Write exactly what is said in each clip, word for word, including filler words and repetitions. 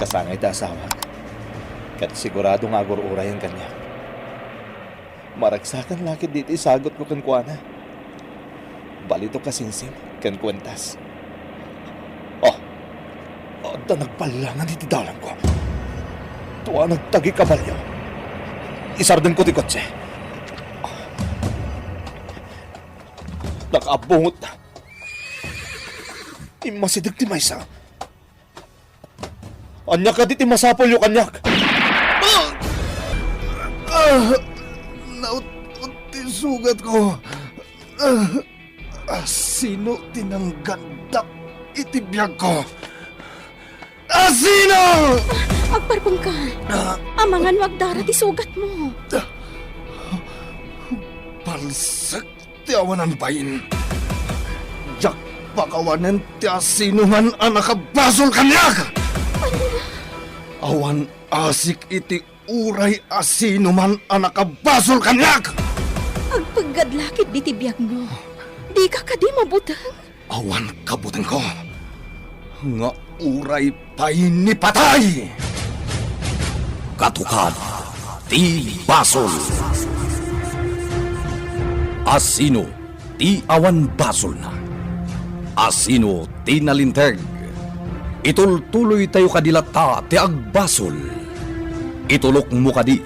Kasangay ti asawak, ket sigurado nga agur-urayen kaniak. Maragsakan la ketdi ti isagutko kenkuana. Balitok a singsing ken kuentas. Oh, adda nagballangan iti dalangko. Tua nagtagi kabalio. Isardengko ti kotse. Nakaabungot. Immasideg ti maysa. Ania kadi ti masapulyo kaniak? Ah! Ah! Naut-ot ti sugatko. Ah! Asino ti nanggandak iti biagko? Asino? Agparpengka. Ah! Amangan no agdara ti sugatmo. Palsek ti awanan bain. Diak pakawanen ti asinoman a nakabasol kaniak. Awan asik iti uray asinoman a nakabasol kaniak. Agpeggad la ketdi ti biagmo. Dika kadi mabuteng? Awan kabutengko nga uray pay ni patay. Katukad ti basol. Asino ti awan basolna? Asino ti nalinteg? Itultuloytayo kadi latta ti agbasol. Itulokmo kadi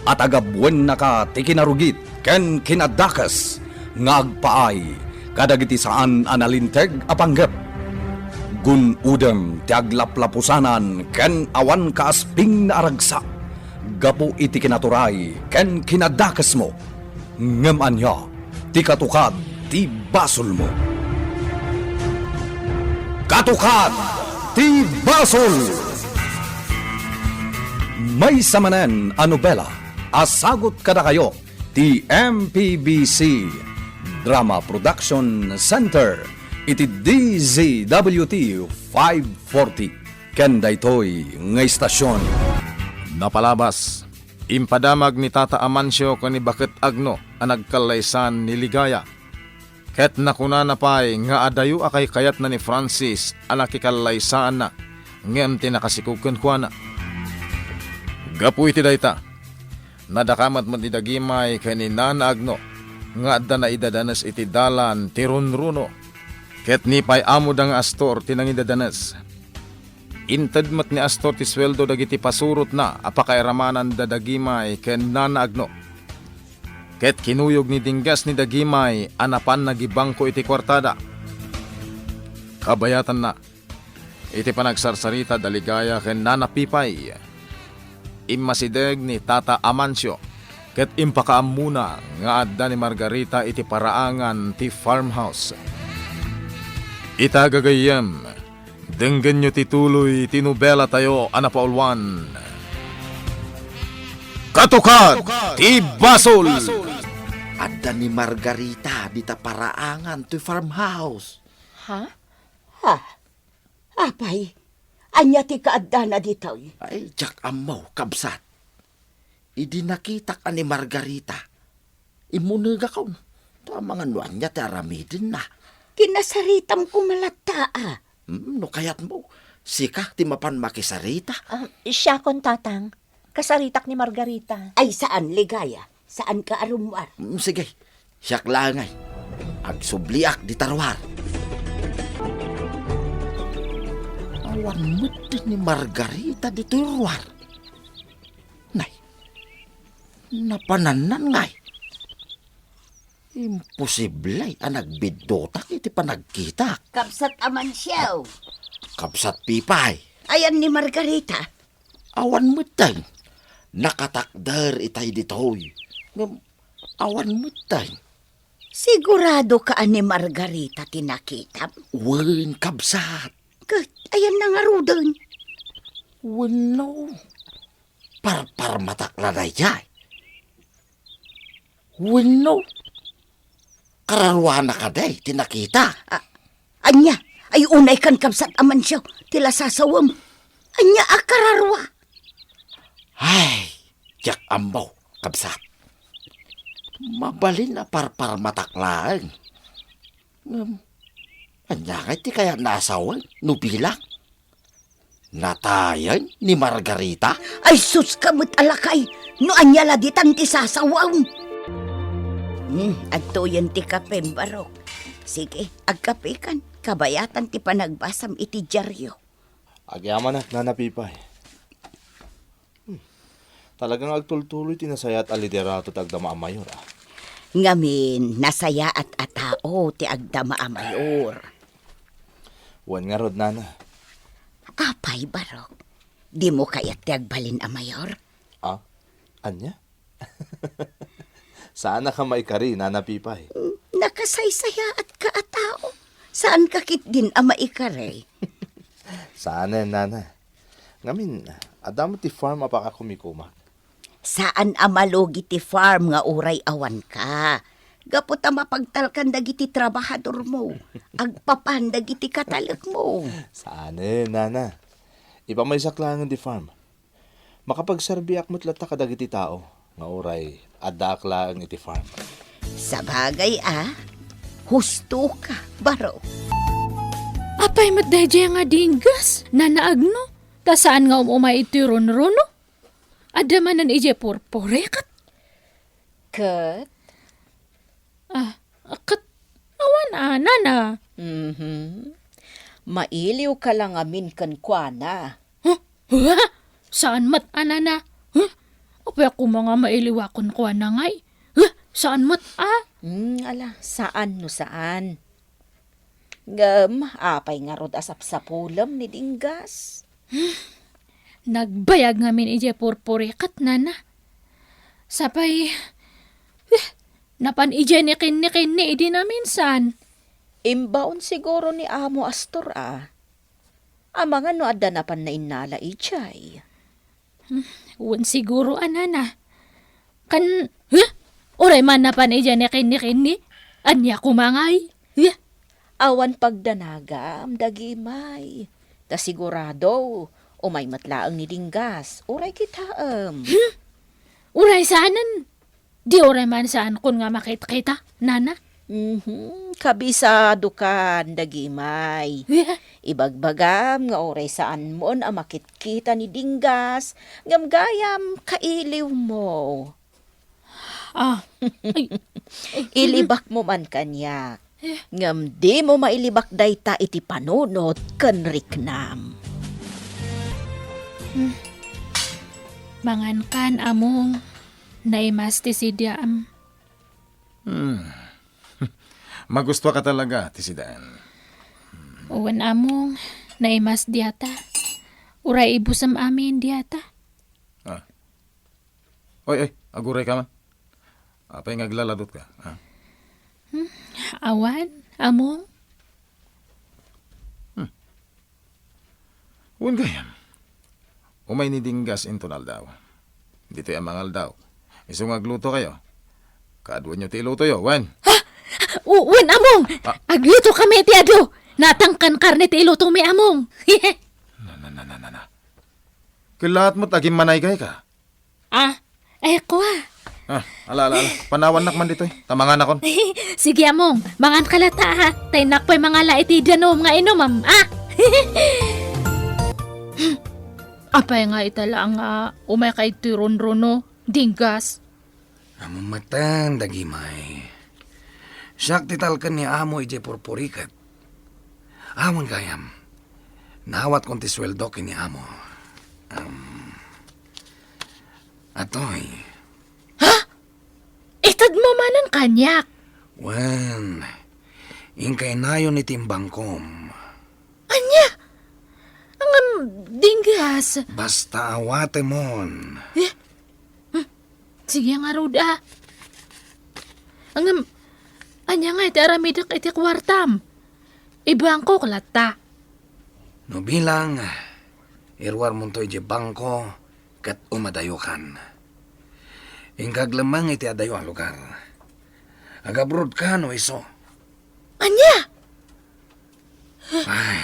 a tagabuennaka ti kinarugit ken kinadakes nga agpaay kadagiti saan a nalinteg a panggep. Gun-odem ti aglaplapusanan ken awan kaaspingna a ragsak gapu iti kinaturay ken kinadakesmo. Ngem ania ti katukad ti basolmo? Katukad ti basol! Maysa manen a nobela a sagut kadakayo ti M P B C Drama Production Center iti D Z W T five forty ken daytoy nga istasion. Napalabas, impadamag ni Tata Amancio ken ni Baket Agno a nagkallaysan ni Ligaya. Ket nakunana pay nga adayo a kaykayatna ni Francis a nakikallaysaanna, ngem ti nakasikog kenkuana. Gapu iti dayta, nadakamat met ni Dagimay ken ni Nana Agno nga adda naidadanes iti dalan ti runruno, ket ni pay amoda nga Astor ti nangidadanes. Inted met ni Astor ti sueldo dagiti pasurotna a pakairamanan da Dagimay ken Nana Agno. Ket kinuyog ni Dinggas ni Dagimay a napan nagibangko iti kuartada. Kabayatanna, iti panagsarsarita da Ligaya ken Nana Pipay, immasideg ni Tata Amancio ket impakaammona nga adda ni Margarita iti paraangan ti farmhouse. Ita gagayyem, denggenyo ti tuloy ti nobelatayo a napauluan, Katukad ti Basol! Adda ni Margarita dita paraangan toy farmhouse. Ha? Ha? Apay, ania ti kaaddana ditoy? Ay, diak ammo, kabsat. Idi nakitak a ni Margarita, immunegakon. Ta amangan no ania ti aramidenna. Kinasaritam koma latta a. Hmm, no kayatmo, sika ti mapan makisarita. Ah, siakon, Tatang. Kasaritak ni Margarita. Ay, saan, Ligaya. Saanka a rummuar. Mm, sige, siak laeng ay. Agsubliak dita ruar. Awan met ni Margarita ditoy ruar. Nay, napanannan ngay. Imposible a nagbiddutak iti panagkitak. Kabsat Amancio. Kabsat Pipay. Ayan ni Margarita. Awan metten. Nakatakder itay ditoy. Ngem awan metten. Sigurado ka a ni Margarita ti nakitam? Wen, kabsat. Ket ayanna ngaruden? Wenno, parparmatak la daydiay. Wenno, kararuana kadi ti nakita. A-, ania? Ay, unay kan, kabsat Amancio, ti lasasawem. Ania a kararua? Ay, diak ammo, kabsat. Mabalin a parparmatak laeng. Ngem, ania ngay ti kayatna a sawen no bilang? Natayen ni Margarita? Ay, sus ka met a lakay! No ania la ditan ti sasawem? Hmm, adtoyen ti kapem, Barok. Sige, agkapekan. Kabayatan ti panagbasam iti diario. Agyamanak, Nana Pipay. Hmm. Talaga nga agtultuloy ti nasayaat a liderato ti agdama a mayor, ah. Ngamin, nasayaat a tao ti agdama a mayor. Wen ngarud, Nana. Apay, Barok? Dimo kayat ti agbalin a mayor? Ah? Ania? Saanak a maikari, Nana Pipay. Nakasaysayaatka a tao. Saanka ketdin a maikari. Saanen, Nana. Ngamin, adda met ti farm a pakakumikumak. Saan a malugi ti farm nga uray awanka. Gapu ta mapagtalkan dagiti trabahadormo. Agpapan dagiti katalekmo. Saanen, Nana. Ipamaysak laengen ti farm. Makapagserbiak met latta kadagiti tao nga uray addaak laeng iti farm. Sabagay a, husto ka, Barok. Apay met daydiay nga dinggas, Nana Agno? Ta saan nga um-umay iti runruno? Adda manen idiay purpurikat? Ket? Ah, ket awan a, Nana. Mhm. Mailiwka la ngamin kenkuana. Huh? Huh? Saan met a, Nana? Huh? Apay a koma nga mailiwak kenkuana ngay? Huh? Saan met a? Hmm, ala, saan no saan. Ngem, apay ngarud a sapsapulem ni dinggas? Nagbayag ngamin idiay purpurikat, Nana. Sapay, eh, napan idiay ni Kenny-Kenny idi naminsan. Imbaon siguro ni Amo Astor a. Amangan no adda napan nainnala idiay. Hmm, wen siguro a, Nana. Kan, huh? Uray man napan idiay ni Kenny-Kenny? Ania koma ngay? Huh? Awan pagdanagam, Dagimay. Ta sigurado, umay met laeng ni dinggas, uray kitaem. Hmm? Uray saanen? Di uray man saankon nga makitkita, Nana? Mhm, kabisadokan, Dagimay. Ibagbagam nga uray saanmon a makitkita ni dinggas, ngem gayam kailiwmo. Ah, ay, ay. Ilibakmo man kaniak. Eh. Ngem dimo mailibak dayta iti panunot ken riknam. Hmm. Mangankan, Among. Naimas ti sidiam. Hmm. Magustuaka talaga ti sidaen. Wen, Among, naimas diata. Uray ibusem amin diata. Ah. Oy, oy, agurayka man. Apay nga aglaladutka, ha? Hmm, awan, Among. Hmm. Wen gayam. Umay ni dinggas inton aldaw. Ditoy a mangaldaw. Isu nga aglutokayo. Kaaduenyo ti ilutoyo, wen? Ha? U-, wen, Among! Ah. Aglutokami iti adu! Natangkan karne ti ilutomi, Among! Na, na, na, na, na, na. Kellaat met agimmanaygayka. Ah, ay, kua. Ah, ala, ala, ala. Panawannak man ditoy. Ta manganakon. Sige, Among. Manganka latta, ha? Ta innak pay mangala iti danum nga inumem, ah? Apay nga ita laeng nga umayka iti runruno, dinggas? Ammom metten, Dagimay. Siak ti talken ni Amo idiay purpurikat. Awan gayam. Naawatkon ti sueldo ken ni Amo. Am, Atoy. Ha? Itedmo manen kaniak? Wen, inkay nayon iti imbangkom. Ania? Ngem, dinggas. Basta awatemon. Eh? Hmm. Sige ngarud, a. Ngem, ania nga iti aramidek iti kuartam? Ibangkok latta. No bilang, iruarmonto idiay bangko ket umadayokan. Inka aglemmeng iti adayo a lugar. Agabrodka no isu. Ania? Ay.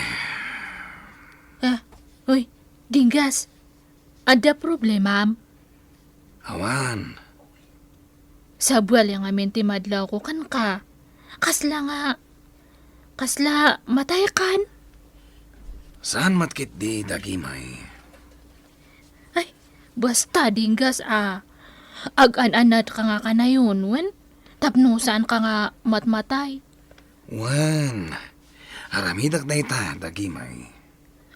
Ah, uy, dinggas. Adda problemam? Awan. Sabali ngamin ti madlawko kenka. Kasla nga, kasla mataykan? Saan met ketdi dagimay? Ay, basta, Dinggas, a. Agan-anadka nga kanayon, wen? Tapno saanka nga matmatay. Wen, aramidek dayta dagimay.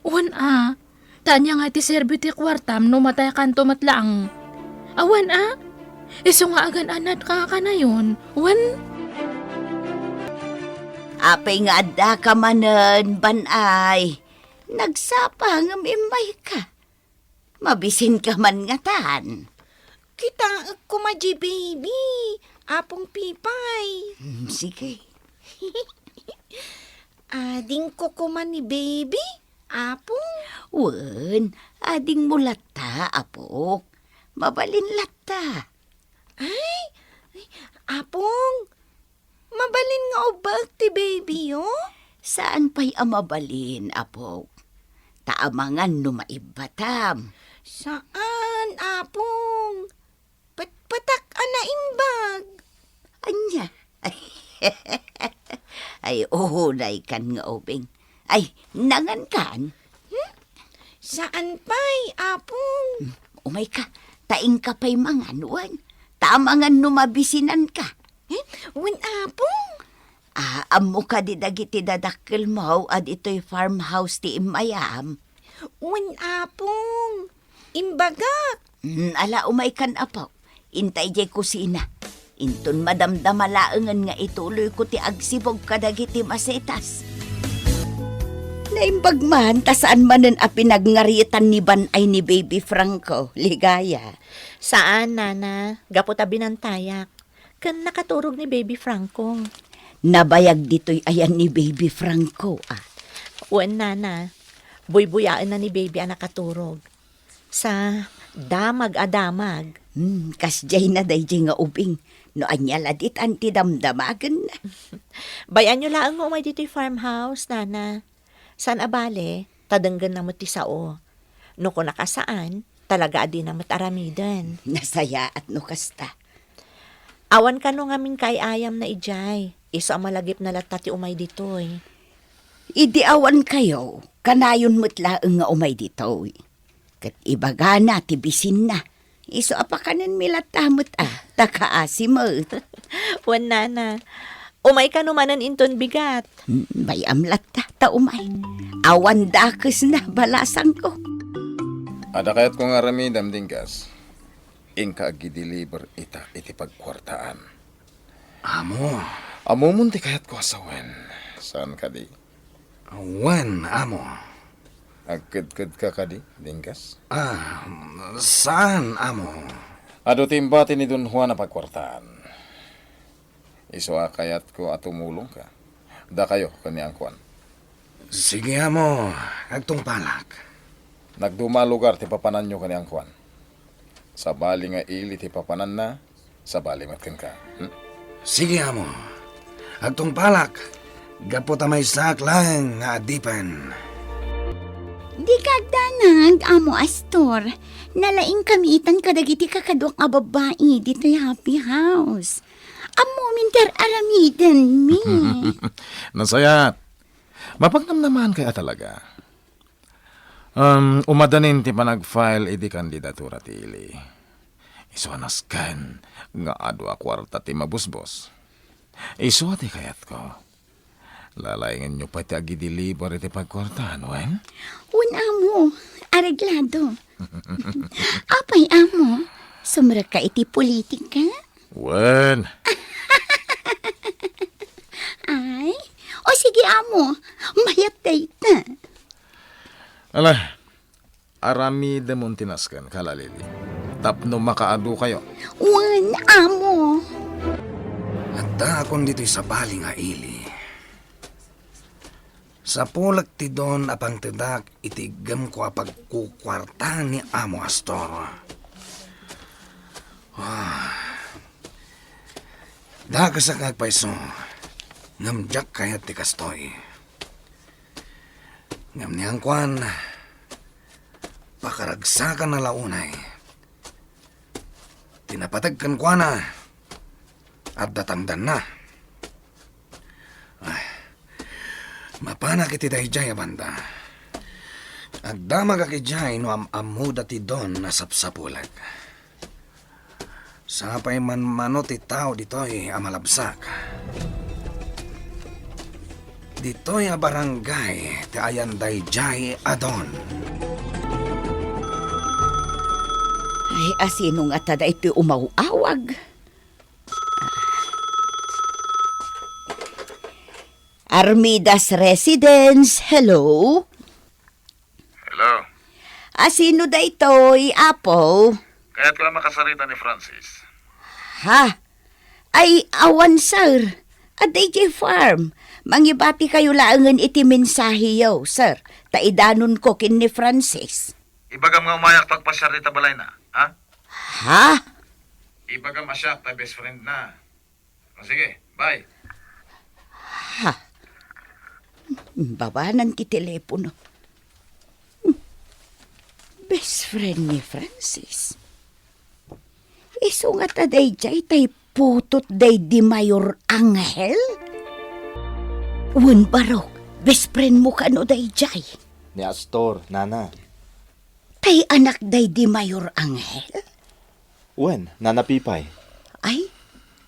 Wen a, ta ania nga iti serbi ti kuartam no mataykanto met laeng? Awan a, isu nga agan-anadka nga kanayon, wen? Apay nga addaka manen, Ban-ay? Nagsapa ngem immayka. Mabisinka man ngatan. Kitaek koma diay baby, Apong Pipay. Hmm, sige. Adingko koma ni baby, Apong? Wen, adingmo latta, apok. Mabalin latta. Ay, ay, Apong, mabalin nga ubbaek ti babyyo? Saan pay a mabalin, apok. Ta amangan no maibbatam. Saan, Apong. Petpetak a naimbag. Ania? Ay, unaykan nga ubing. Ay, nangankan? Hmm? Saan pay, Apong? Hmm, umayka, ta inka pay mangan, wen. Ta amangan no mabisinanka. Hmm? Wen, Apong? Ah, ammo kadi dagiti dadakkelmo a ditoy farmhouse ti immayam? Wen, Apong. Imbagak. Hmm, ala, umaykan, apo. Inta idiay kusina. Inton madamdama laengen nga ituloyko ti agsibug kadagiti masetas. Naimbag man ta saan manen a pinagngaritan ni Ban-ay ni Baby Franco, Ligaya. Saan, Nana. Gapu ta binantayak. Ken nakaturog ni Baby Franco. Nabayag ditoy ayan ni Baby Franco, a. Wen, Nana. Buybuyaenna ni Baby a nakaturog. Sa damag a damag. Hmm, kasdiay na daydiay nga ubing. No ania la ditan ti damdamagenna. Bay-anyo laeng nga umay ditoy farmhouse, Nana. Saan a bale, ta denggenna met ti sao. No kunaka saan, talaga a dina met aramiden. Nasayaat no kasta. Awan kano ngamin kaay-ayamna idiay, isu a malagipna latta ti umay ditoy. Idi awan kayo, kanayon met laeng nga umay ditoy. Ket ibagana ti bisinna. Isu a pakanenmi latta met a, ta kaasi met. Wen, Nana. Umay kano manen inton bigat. Hmm, bay-am latta ta umay. Awan dakesna, balasangko. Adda kayatko nga aramidem, Dinggas. Inka agi-deliver ita iti pagkuartaan. Amo. Ammom ti kayatko a sawen. Saan kadi? Wen, amo. Agkedkedka kadi, Dinggas? Ah, saan, amo? Adu ti imbati ni Don Juan a pagkuartaan. Isu a kayatko a tumulongka. Dakayo ken ni Angkuan. Sige, amo. Agtungpalak. Nagduma a lugar ti papananyo ken ni Angkuan. Sabali nga ili ti papananna, sabali met kenka. Hmm? Sige, amo. Agtungpalak, gapu ta maysaak laeng nga adipen. Dika agdanag, Amo Astor. Nalaingkami itan kadagiti kakaduak a babbai ditoy happy house. Ammomin ti ar-aramidenmi. Nasayaat. Mapagnamnamankay a talaga. Um, umadanin ti panag-file idi kandidatura ti ili. Isu a nasken nga adu a kuarta ti mabusbos. Isu a ti kayatko. Lalaingenyo pay ti agi-deliver iti pagkuartaan, wen? Wen, amo. Areglado. Apay, amo? Sumrekka iti politika? Wen. Ay? O sige, amo. Mayat dayta. Ala, aramidemon ti nasken, Kala Lili. Tapno makaadu kayo. Wen, amo. Addaakon ditoy sabali nga ili. Sapulek ti don a pangtedak iti iggemko a pagkukuarta ni Amo Astor. Ah. Dakesak nga agpayso, ngem diak kayat ti kastoy. Ngem ni Angkuan, pakaragsakanna la unay. Ti napateg kenkuana, adda tangdanna. Ay, mapanak iti daydiay a banda. Agdamagak idiay no am-ammoda ti Don a sapsapulek. Sapay manmano ti tao ditoy a malabsak. Ditoy a barangay ti ayan daydiay a Don. Ay, asino ngata daytoy umaw-awag? Armidas Residence, hello? Hello? Asino daytoy, Apo? Kayatko a makasarita ni Francis. Ha? Ay, awan, sir. Adda idiay farm. Mangibatikayo laengen iti mensaheyo, sir. Ta idanonko ken ni Francis. Ibagam nga umayak agpasiar dita balayna, ha? Ha? Ibagam a siak ta best friend na. O sige, bye. Ha? Babanan ti telepono. Hmm. Best friend ni Francis. Isu ngata daydiay tay putot daydi Mayor Angel? Wen, barok, best friend mo kano daydiay? Ni Astor, nana. Tay anak daydi Mayor Angel? Wen, Nana Pipay. Ay,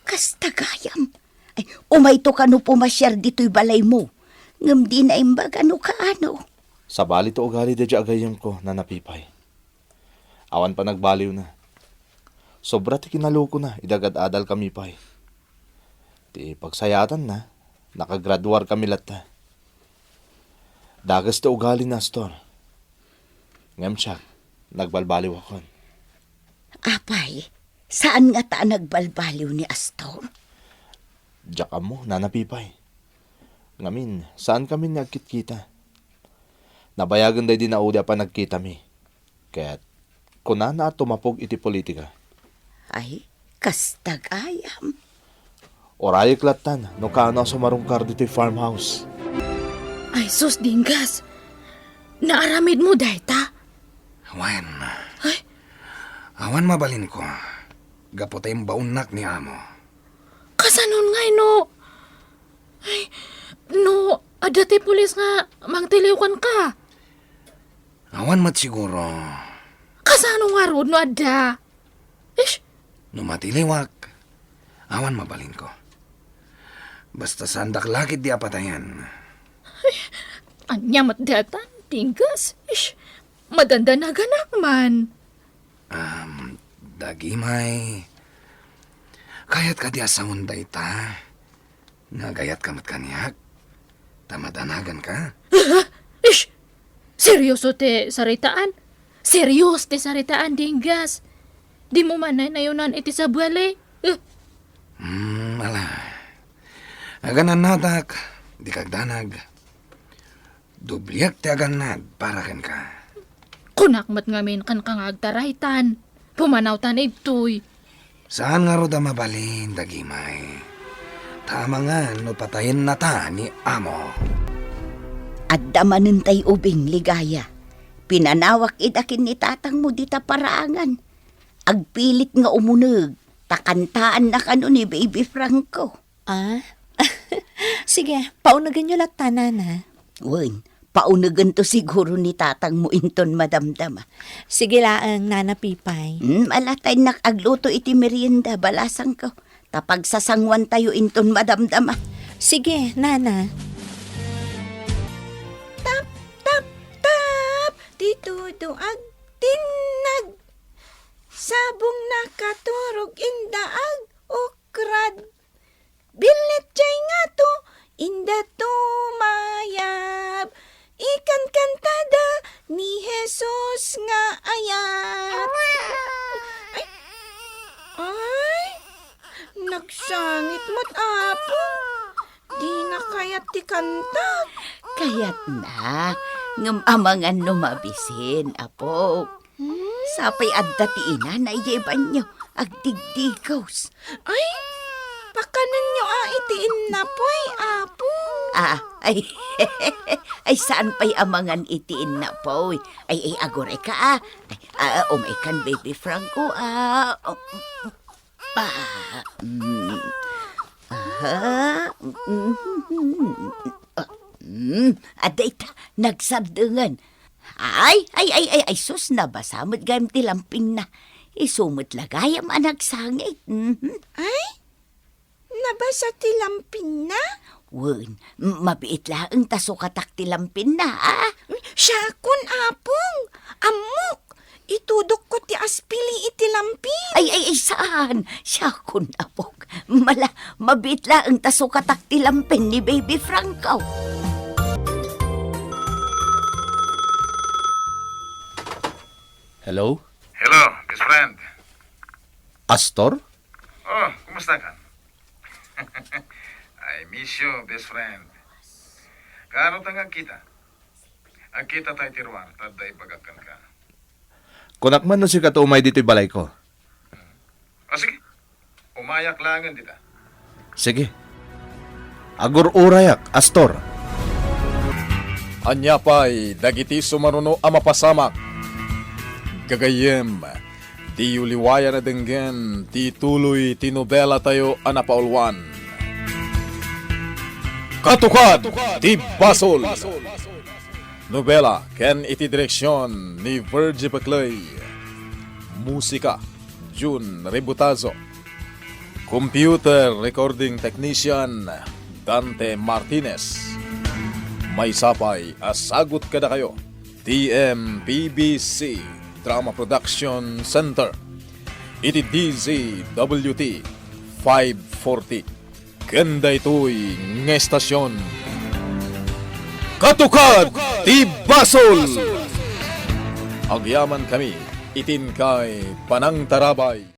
kasta gayam. Ay, umayto kano pumasiar ditoy balaymo. Ngem dina imbag no kaano. Sabali to ugali daydiay a gayyemko, Nana Pipay. Awan panagbaliwna. Sobra ti kinalukona idi agad-adal kami pay. Ti pagsayaatanna, nakagraduar kami latta. Dages ti ugali ni Astor. Ngem siak, nagbalbaliwakon. Apay, saan ngata a nagbalbaliw ni Astor? Diak ammo, Nana Pipay. Ngamin, saan kami ni agkitkita. Nabayagen daydi naudi a panagkitami. Ket kunana a tumapog iti politika. Ay, kasta gayam. Urayek lattan no kaano a sumarungkar ditoy farmhouse. Ay, sus, Dinggas. Naaramidmo dayta? Wen. Ay. Awan mabalinko. Gapu ta imbaonnak ni amo. Kasanon ngay no? Ay, no, adda ti pulis nga mangtiliw kenka? Awan met siguro. Kasano ngarud no adda? Ish! No matiliwak, awan mabalinko. Basta saandak la ketdi a patayen. Ay, ania met daytan, Dinggas? Ish! Madandanaganak man. Um, dagimay. Kayat kadi a sawen dayta? Nga agayatka met kaniak? Ta madanaganka? Ah! Ish! Serioso ti saritaan? Serios ti saritaan, Dinggas. Dimo man naynayonan iti sabali? Ah! Hmm, ala. Aganannadak, dika agdanag. Dobliak ti agannad para kenka. Kunak met ngamin kenka nga agtaraytan. Pumanawtan ditoy. Saan ngarud a mabalin, dagimay. Ta amangan no patayennata ni amo. Adda manen tay ubing, Ligaya. Pinanawak ida ken ni tatangmo dita paraangan. Agpilit nga umuneg, ta kantaanna kano ni Baby Franco. Ah? Sige, paunegenyo latta, Nana. Wen, paunegento siguro ni tatangmo inton madamdama. Sige laeng, Nana Pipay. Hmm, ala ta innak agluto iti merienda, balasangko. Ta pagsasanguantayo inton madamdama. Sige, Nana. Tap, tap, tap, ti tudo agtinnag. Sabong nakaturog indaag, ukrad. Billit jay ngato, inda tumayab. Ikankantada ni Jesus nga ayat. Ay, ay, nagsangit met, Apo. Dina kayat ti kanta. Kayatna, ngem amangan no mabisin, Apo. Hmm? Sapay adda ti inana idiay banio, agdigdigos. Ay, pakanenyo a iti innapoy, Apo. Ah, ay, ay, saan pay amangan iti innapoy? Ay, ay, agurayka, ah. Ay, ah, umaykan, Baby Franco, ah. Oh, ah, mm. Ah, mm, ah, mm. Adda ita, nagsardengen. Ay, ay, ay, ay, ay, sus, nabasa met gayam ti lampinna. Isu met la gayam a nagsangit. Mhm. Ay, nabasa ti lampinna? Wen, m-, mabiit laeng ta sukatak ti lampinna, a? Siakon, Apong. Ammok. Itudokko ti aspili iti lampin. Ay, ay, ay, saan? Siakon, Apok. Mala, mabiit laeng ta sukatak ti lampin ni Baby Franco. Hello? Hello, best friend. Astor? Oh, kumusta ka? I miss you, best friend. Kaano ta nga agkita? Agkita tayo ti ruar, ta adda ibagak kenka. Kunak man no sika to umay ditoy balayko. O sige, umayak laengen dita. Sige. Agur-urayak, Astor. Ania pay dagiti sumaruno a mapasamak? Gagayyem, diyo liwayan a denggen ti tuloy ti nobelatayo a napauluan, Katukad ti Basol. Nobela ken iti direksion ni Virgie Peclay. Musika, Jun Rebutazo. Computer recording technician, Dante Martinez. Maysa pay a sagut kadakayo ti M P B C Drama Production Center iti D Z W T five forty. Ken daytoy nga estasion, Katukad ti Basol! Agyamankami iti inkay panangtarabay.